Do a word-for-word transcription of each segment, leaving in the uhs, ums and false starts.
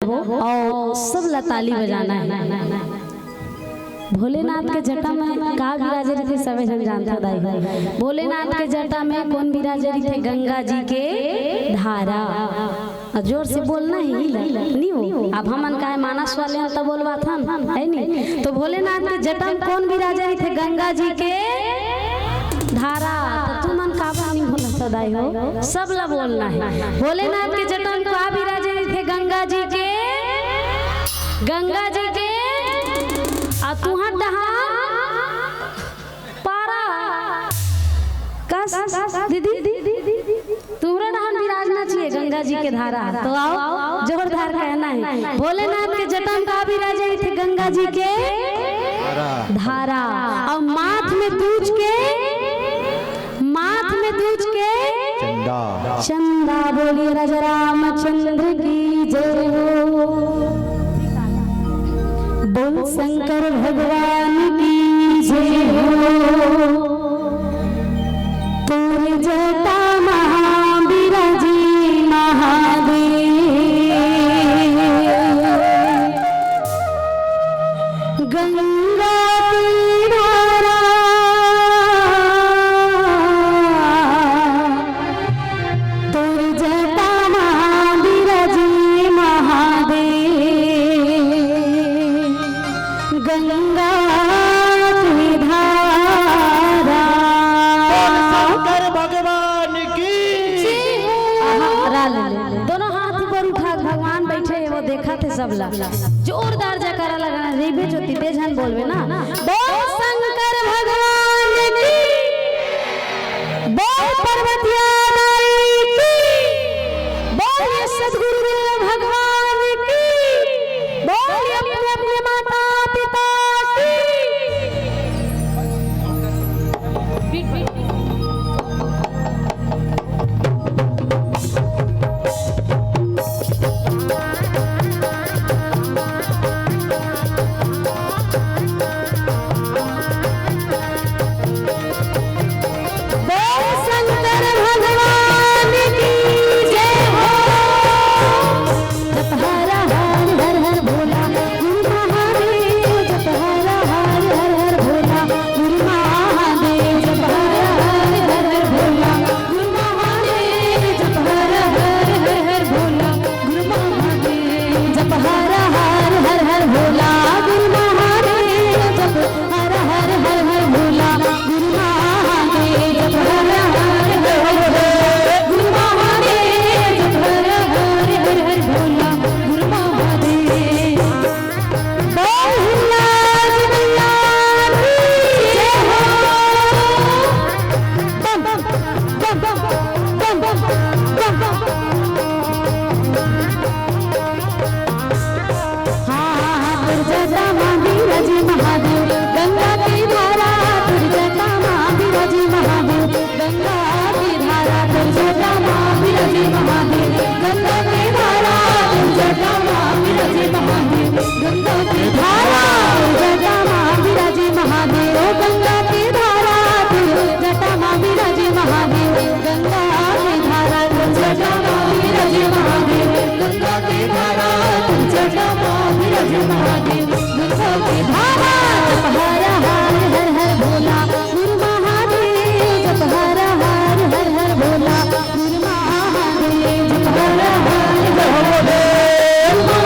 अउ सब ला ताली बजाना हे। भोलेनाथ के जटा में का बिराजे रहिथे, सबे झन जानथो दाई। भोलेनाथ के जटा में कोन बिराजे रहिथे? गंगा जी के धारा। अउ जोर से बोलना हे, नी हो। अब हमन काय मानस वाले हन त बोलवाथन, हे नी? तो भोलेनाथ के जटा में कोन बिराजे रहिथे? गंगा जी के धारा। त तुमन काबर नी बोलथो दाई हो? सब ला बोलना हे। भोलेनाथ के जटा में का बिराजे रहिथे? गंगा जी के, गंगा जी के। अउ तुंहर डहान पारा। कस, दीदी, तुंहरो डहान बिराजना चाहिए गंगा जी के धारा। तो आओ, जोरदार कहना हे। भोलेनाथ के जटा में का बिराजे रहिथे? गंगा जी के धारा। अउ माथ में दूज के, माथ में दूज के चंदा। चंदा। बोलिए राजा रामचंद्र की जय हो। बोल शंकर भगवान की जय हो। तोर जटा महा बिराजे महादेव। गंगा के धारा तोर जटा मा बिराजे महादेव, गंगा के धारा। बोल शंकर भगवान की। आहा, रा ले, ले। दोनों हाथ ऊपर उठा, भगवान बैठे हे, वो देखत हे सब ला। जोरदार जयकारा लगाना, रेबे ज्योति, तेज झन बोलबे ना। बोल शंकर भगवान की। बोल पर्वतिया माई की, बोलिए सतगुरुदेव भगवान की, बोलिए अपने अपने माता पिता की। बोल शंकर भगवान की जय हो। जप हर हर हर हर भोला गुरु महादेव, जप हर हर हर हर भोला गुरु महादेव, जप हर हर हर हर भोला गुरु महादेव, जप हर हर हर हर भोला गुरु महादेव, जप हर हर हर हर भोला गुरु महादेव, जप हर हर हर हर भोला गुरु महादेव, जप हर हर हर हर भोला गुरु महादेव, जप हर हर हर हर भोला गुरु महादेव। बोल हिंगलाज मैया की जय हो। Bomb, bomb, bomb, bomb. हाँ, हाँ, हाँ, तोर जटा मा बिराजे महादेव, गंगा के धारा, तोर जटा मा बिराजे महादेव, गंगा के धारा, तोर जटा मा बिराजे महादेव, गंगा के धारा, तोर जटा मा बिराजे महादेव, गंगा के धारा, तोर जटा मा बिराजे महादेव, गंगा के धारा, तोर जटा मा बिराजे महादेव, गंगा के धारा, तोर जटा मा बिराजे महादेव, गंगा के धारा, तोर जटा मा बिराजे महादेव, गंगा के धारा। जप हर हर हर हर भोला गुरु महादेव, जप हर हर हर हर भोला गुरु महादेव, जप हर हर हर हर भोला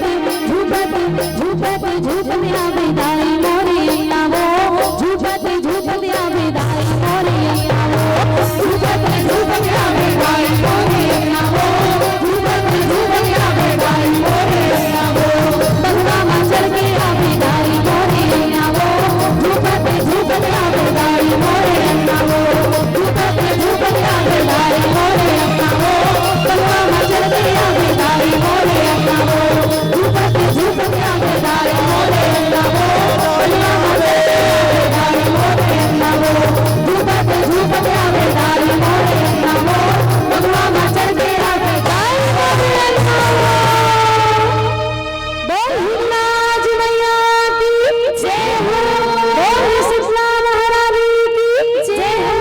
झूपत झूपत झूपत आवे दाई मोरे अंगना वो, झूपत झूपत आवे दाई मोरे अंगना वो, झूपत झूपत आवे दाई